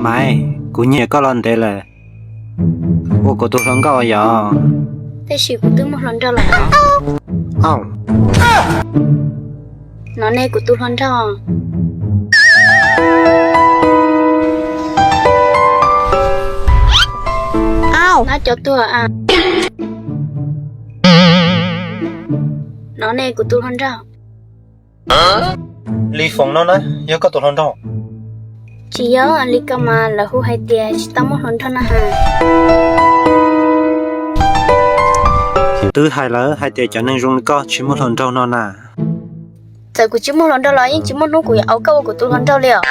Maiv, kuv nyiam koj los ntev lawm, ua kuv tus hluas nkauj yom? Tab sis kuv twb muaj hluas nraug lawm. No ne kuv tus hluas nraug. Au, nab cov tuag a. No ne kuv tus hluas nraug. Li Foom no na yog koj tus hluas nraug? Tsis yog, li ko mas lawv hu hais tias tsis tau muaj hluas nraug no ha. Twb hais lawm hais tias cov neeg zoo li koj tsis muaj hluas nraug no na. Txawm kuv tsis muaj hluas nraug los yeej tsis muaj hnub kuv yuav au koj ua kuv tus hluas nraug li os.